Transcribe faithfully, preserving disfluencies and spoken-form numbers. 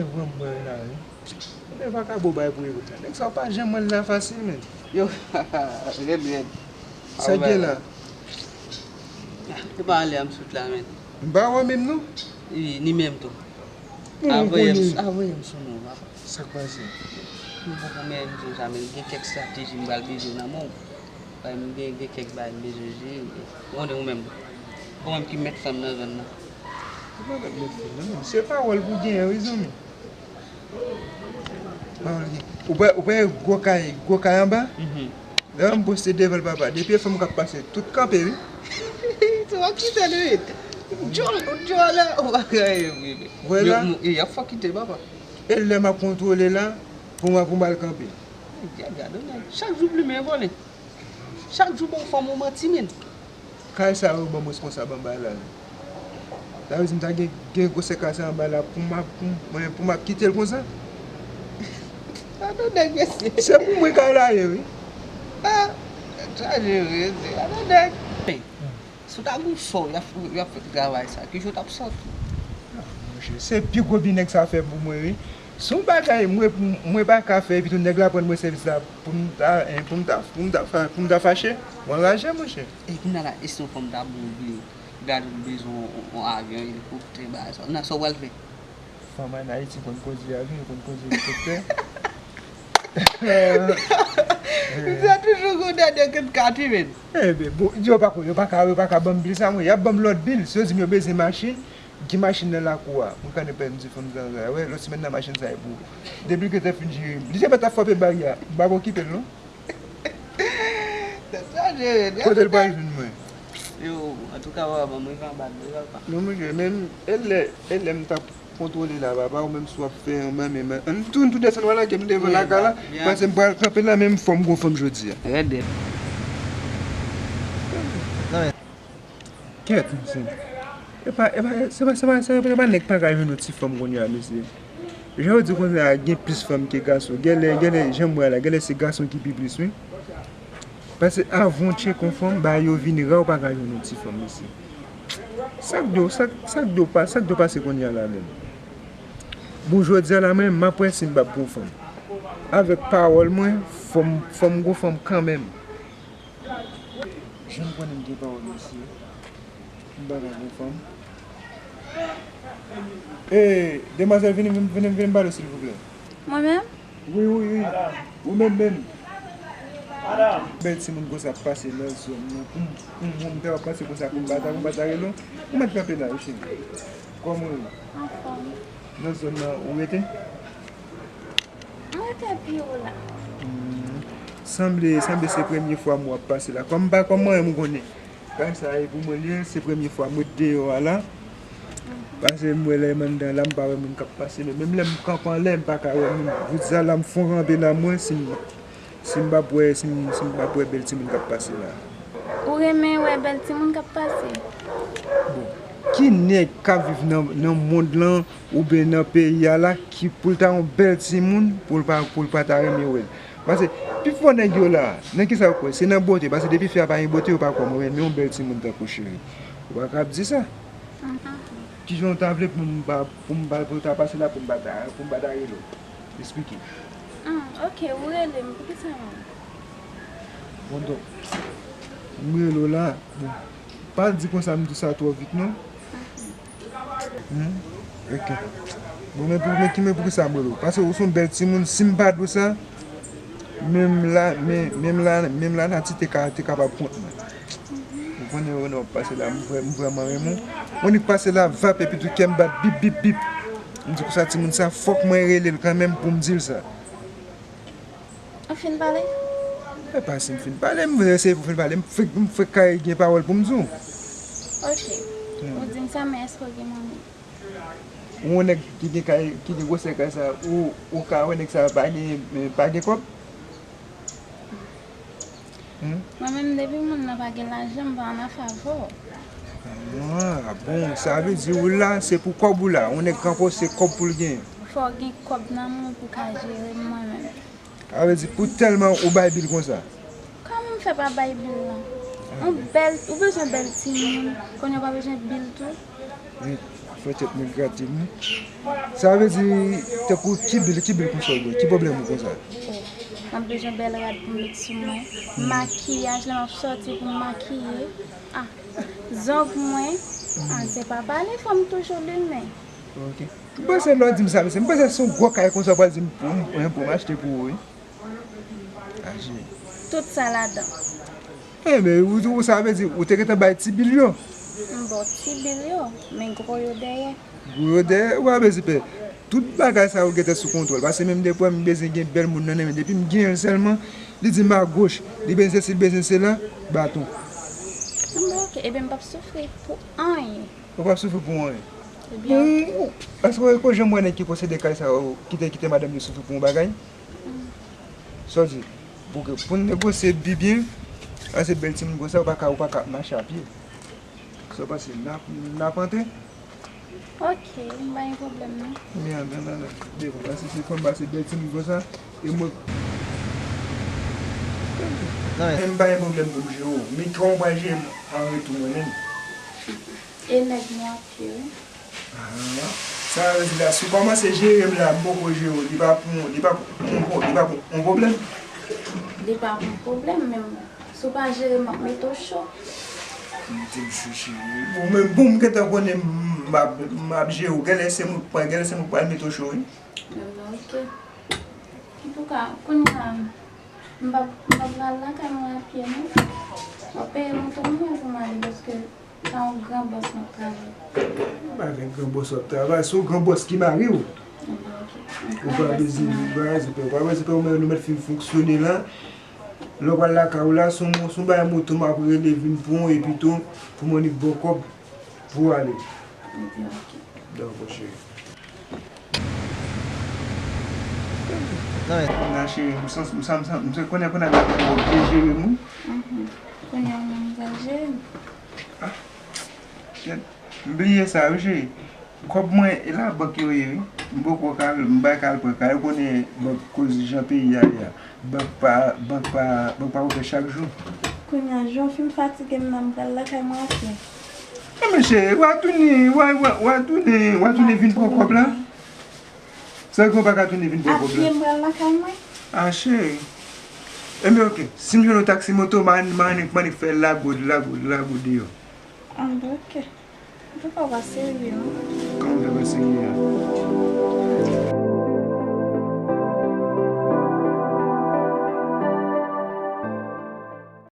Evre m pran la wi. Men vakabon bay pou Evre la. Nèg sa yo pa janm wè l la fasil, men. Yo, rèd, rèd. Sa k gen la? Se pa ale a m sot la, men. M pa wè menm non. Wi, ni menm tou. Avoye m sou non, papa. Sa k pase? M poko menm di w sa, men gen kèk estrateji m pral bezwen nan men w. Bay m gen, gen kèk bagay m bezwen jere. Ou konnen ou menm. Ou menm ki mèt fanm nan zòn nan. Ou pa mèt mèt fanm nan menm. Se pawòl pou genyen wi zanmi. Pawòl gen. Ou pa ou pa wè gwo kay, gwo kay anba? Lè m poste devan l papa, depi e fanm k ap pase, tout kanpe wi. Se w ap kite l wi. Djòl, djòl la, ou pa ka anyen wi. Vwè la. Y ap fè w kite papa. E lè m ap kontwole la, pou m pou m al kanpe. Gad, gad, chak jou plimen vole. Chak jou ba w fanm ou manti, men. Kay sa yo ban m responsab anba la. Sa vle di m ta gen gen gwosè kay sa anba la pou m ap pou m mwen pou m ap kite l konsa. Gade nèg mesye. Se pou mwen kay la ye wi. Ah, chaje wi mesye. Gade nèg. Si w ta gon sò y ap y ap fè travay sa, kijan w t ap santi w? Ah, monchè, se pi gwo bi nèg sa fè pou mwen wi. Se yon bagay mwen mwen pa ka fè epi tou nèg la pran mwen sèvis la pou m ta en pou m ta pou m ta fa- pou m ta fache. Mwen raje monchè. E kounya la e si yon fanm ta bon vre gade l bezwen yon yon avyon, elikoptè, bagay sa. Nan sa w pral fè? Fanm ann Ayiti konn koze avyon, yo konn koze elikoptè. Misye toujou gon dènye kat kat wi men. Enben bon, yo pa ko yo pa ka yo pa ka ban m bil sa mwen, y ap ban m lòt bil. Si yo di m yo bezwen machin, ki machin nan lakou a? Mwen kanpe m di fanm zanzan, wè lòt semèn nan machin sa e pou ou. Depi l gentan fin jere m, li te mèt ap frape baryè a, m pa ka okipe l non. Tèt chaje wi. Kote l pral jwenn mwen? Yo, antouka papa, mwen pa bat mwen papa. Non monchè, men e lè e lè m t ap kontwole la papa, ou menm si w ap fè anba men m, ann tou n tou desann w al lage m devan lakay la, paske m pral kanpe la menm fò m gon fanm jodi a. Rèd rèd. Kèt mesye. Epa epa se pa se pa se pa nèg pa ka jwenn yon ti fanm kounye a mesye. Jan yo di kounye a gen plis fanm ke gason, genlè genlè jan m wè a la genlè se gason ki pi plis wi. Paske avan w tcheke yon fanm bagay yo vin ra ou pa ka jwenn yon ti fanm mesye. Sa k di w sa k sa k di w pa sa k di w pase kounye a la menm? Bon jodi a la mwen m ap wè si m p ap gon fanm. Avèk pawòl mwen fò m fò m gon fanm kanmenm. Jan m konnen m gen pawòl mesye. M pa ka gon fanm. Ee, demwazèl vini vini vini m pale silvouplè. Mwen menm? Wi wi wi. Ou menm menm. Bèl timoun konsa ap pase nan zòn nan pou m pou m pou m ta pase konsa pou m pa ta pou m pa ta rele w. Ou mèt kanpe la wi cheri. Kòman ou ye? Anfòm. Nan zòn nan ou rete? Mwen te pi wo la. Hmm. Sanble, sanble se premye fwa m w ap pase la. Kòm m pa kòm mwen menm ou konnen. Kay sa e pou mwen li ye, se premye fwa m ret deyò a la. Paske m wè lè m anndan la, m pa wè moun k ap pase, men menm lè m kanpe anlè, m pa ka wè moun. Jodi a la, m fon kanpe la mwen, si m si m p ap wè si m si m p ap wè bèl timoun k ap pase la. Ou renmen wè bèl timoun k ap pase? Bon, ki nèg k ap viv nan nan mond lan oubyen nan peyi a la ki pou l ta yon bèl timoun pou l pa pou l pa ta renmen wè l? Paske pifò nèg yo la, nan kisa yo kwè? Se nan bote, paske depi fi a pa gen bote yo pa kwè mwen renmen yon bèl timoun tankou cheri. Ou pa ka ap di sa. Kijan w ta vle pou m pa pou m pa pou l ta pase la pou m pa ta pou m pa ta rele w? Esplike. Ah, ok, ou rele m, poukisa menm? Bon, donk, m rele w la, bon, pa di konsa m di sa twò vit non. Hmm? Ok. Bon, men pou men ki men poukisa m rele w? Paske ou se yon bèl timoun, si m pa di w sa, menm la, men, menm la, menm lanati te ka, te kapab kont mwen. Ou konnen w ap pase la, m vrè- m vrèman renmen w. Ou nik pase la, vap, epi tou kè m bat bip, bip, bip. M di konsa timoun sa, fòk mwen rele l kanmenm pou m di l sa. Ou fin pale? E pa si m fin pale, m vle se pou fin pale, m fèk m fèk kay gen pawòl pou m di w. Ok. Ou di m sa, men èske w gen manmi? Ou yon nèg ki gen kay, ki gen gwosè kay sa, ou ou ka wè nèg sa pa gen pa gen kòb? Mwen menm depi moun nan pa gen lajan m pa ann afè avè w. Ah bon, sa vle di ou la se pou kòb ou la, yon nèg kanpe w se kòb pou l genyen. Fò w gen kòb nan men w pou w ka jere m mwen menm. Sa vle di pou tèlman ou bay bil konsa. Kòman m fè pa bay bil lan? Yon bèl, ou bezwen bèl timoun, kounye a w pa bezwen bil tou? Wi. Mwen tèt mwen grate m. Sa vle di, tankou ki bil, ki bil konsa w dwe? Ki pwoblèm ou konsa? Oh, m ap bezwen bèl rad pou m met sou mwen. Makiyaj, lè m ap sòti pou m makiye. Ah, zong mwen. Ah, se pa pale, fò m toujou limen. Ok. M panse lè w di m sa, mesye, m panse se yon gwo kay konsa w pral di m pou m pran pou m achte pou ou, wi. Aje. Tout sa ladan. Enben, ou, ou sa vle di, ou te gentan bay ti bil yo? M ba w ti bil yo, men gwo yo dèyè. Gwo yo dèyè, ou pa bezwen pè. Tout bagay sa yo gentan sou kontwòl. Paske menm depi m bezwen gen bèl moun nan men, depi m gen l sèlman, li di m agoch, li bezwen sesi, li bezwen sela, baton. M ba w, ok, ebyen m p ap soufri pou anyen. Ou p ap soufri pou anyen. Ebyen, ok. Ou, èske ou janm wè nèg ki posede kay sa yo, ki te kite madanm li soufri pou yon bagay? Sa w di? Pou ke, pou n negosye pi byen, an se bèl timoun konsa, ou pa ka, ou pa ka mache a pye. Sa w panse, n ap, n ap antre? Ok, m pa gen pwoblèm non. Men, men, men, men, devan, paske se fanm, paske bèl timoun konsa, e mwen. Non, men. Men m pa gen pwoblèm pou m jere w. Men kòman w pral jere m an retou mwen menm? E nèg mwen ap pye, wi. Ah, sa vle di la, si w kòmanse jere m la, m poko jere w, li pa pou, li pa pou, li pa pou yon pwoblèm? Li pa pou yon pwoblèm, men si w pa jere m, m ap mete w cho. Mete m cho, cheri. Bon, men bon, m gentan konnen m ap, m ap jere w. Genlè se mwen k pral, genlè se mwen k pral mete w cho, wi. Ebyen, ok. Antouka, kounye a, m p ap, m p ap pral lakay mwen a pye, non. W ap peye moto mwen pou m ale, paske se yon gran bòs m ap travay. M pa gen gran bòs w ap travay, se yon gran bòs ki mari w. Ebyen, ok. Ou pa bezwen, ou pa bezwen pè, ou pa bezwen pè, ou mèt, nou mèt fin fonksyone la. Lè w pral lakay ou la, se yon, se yon bagay moto m ap rele vin pran w, epi tou, pou m annik ba w kòb pou w ale. Ebyen, ok. Dakò, cheri. Non, men. Kounye a, cheri, m santi, m santi, m santi, m santi, kounye a, kounye a, m ap byen jere m, wi. Mhm. Kounye a, ou menm, ou pral jere m. Ah, shit. M bliye sa, wi, cheri. Kòb mwen, e la bank yo ye, wi. M poko ka al, m pa ka al pran kay. Ou konnen bank, koz jan peyi a ye a. Bank pa, bank pa, bank pa ouvè chak jou. Kounye a, jan w fin fatige m nan, m pral lakay mwen a pye. Non, men cheri, w a tounen, w a, w a, w a tounen, w a tounen vin pran kòb la? Sa gen w pa ka tounen vin pran kòb la? A pye m pral lakay mwen. Ah, cheri. Enben, ok. Si m jwenn yon taksi moto, m a, m a, m a annik fè lago, lago, lago deyò. Enben, ok. Antouka, w pa serye, non? Kòman w fè pa serye a?